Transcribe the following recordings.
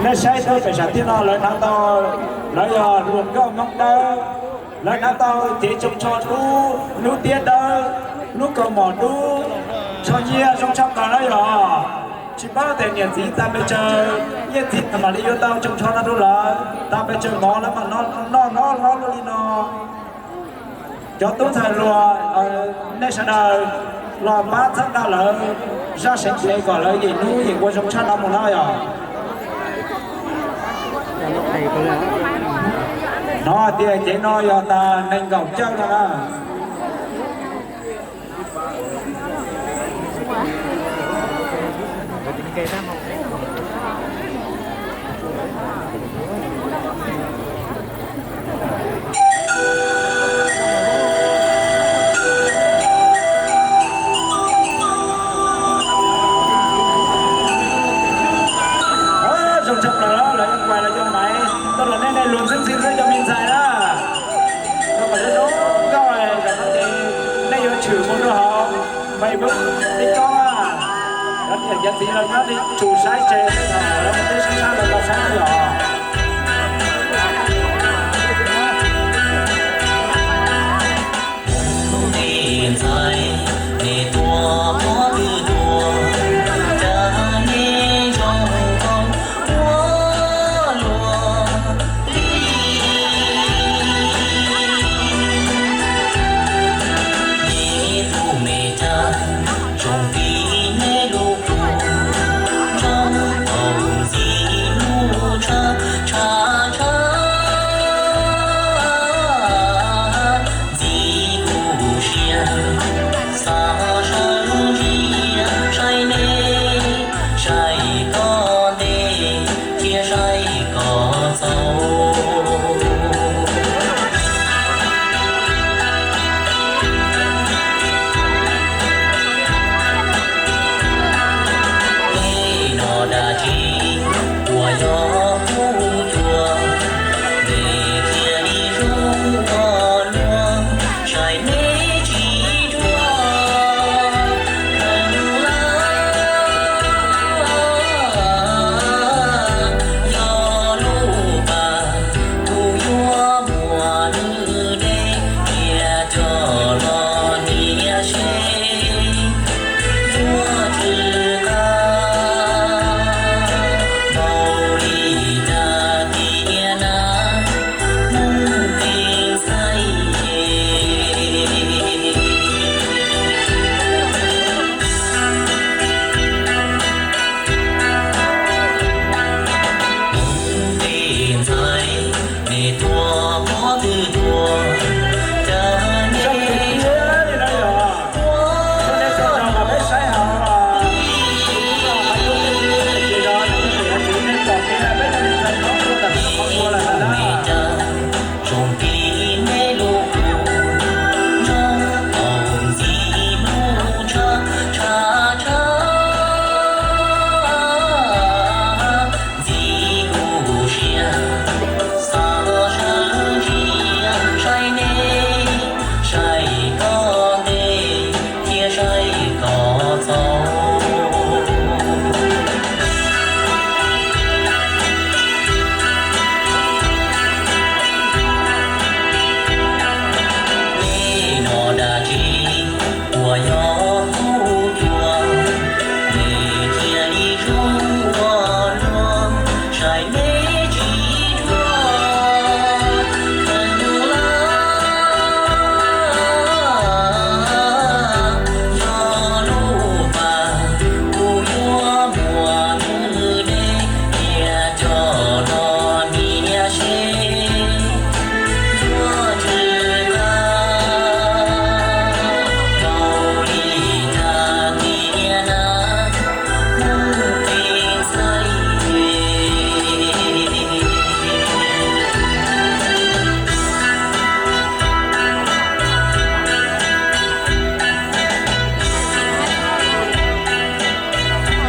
Nej saib tuaj pem sam thiaj no lawv hnav tau, lawv yog hluas nkauj Hmoob Dawb, lawv hnav tau cev tsoo tsho dub, hnub tiab dawb, lub kaus mom dub, tsho nyiaj zoo tshaj plaws na yog. Tsis paub tias niam txiv tas pes tsawg, niam txiv mam li yuav tau tsoo tsho no rau lawv, tas pes tsawg mov lawv mam noj hlob hlob luaj li no. Cov tub ntxhais hluas, nej sawv daws los pab txhawb nqa lawv zaj seev cev kom lawv yim hnub yim ua zoo tshaj no mus na yog. Hnov tias cev no yog tas nees nkaum cawj no na. Zoo tshaj plaws lawm, lawv yeej kuas lawv cov maiv tuaj los nej, nej luag ntxhi ntxhi xwb cov me ntxhais na. Rau qhov zoo nkauj, zaum no ces nej yuav tshwm mus rau hauv Facebook, TikTok na. Cov niam cov txiv los nyob nej tsum saib tseg, lawv mus teb sab sab lawv los saib yom. Tus me ntxhais, nej tuaj qhov twg tuaj, cas nej zoo nkauj ua luaj li. Nej tus me cas, tsoom fij nej lub kua, tsoom tau ntxim hlub tshav tshav tshav. Ntxim kuv siab, xav sawv ntsia saib nej, saib koj ntev thiab saib koj txaus. Tej no dab tsi uas yog hu cua, nej thiaj li zoo ua luaj, saib nej tsis dua kawg lawm. Yog lub pas kuv yuav muab nws de, cia coj los niam seb yuav tsw qab npaum li cas tiag na. Mus pem ntxhais, mus pem ntxhais, nej tuaj qhov twg tuaj, cas nej tuaj. Tsoom fij nej lub kua, tsoom tau ntxim hlub tshav tshav tshav. Ntxim kuv siab, xav sawv ntsia saib nej, saib koj ntev thiab saib koj txaus. Tej no dab tsi uas yog hu cua, nej thiaj li zoo ua luaj, saib nej tsis dua kawg lawm. Yog lub pas kuv yuav muab nws de, cia coj los niam seb yuav tsw qab npaum li cas tiag na. Mus pem ntxhais,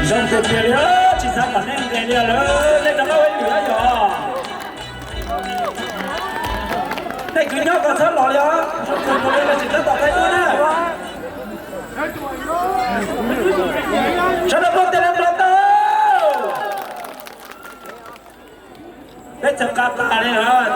zoo tiag tiag li, tsis xav kom nej nqes li lawm, nej rov qab ua ib lwm yog. Tej kwv nyob kom txhob los li os, zoo kawg nkaus li, tsis tab tom thaij duab na. Sawv daws nplog tes los nplog taw. Peb txawm nqa tas li lawm.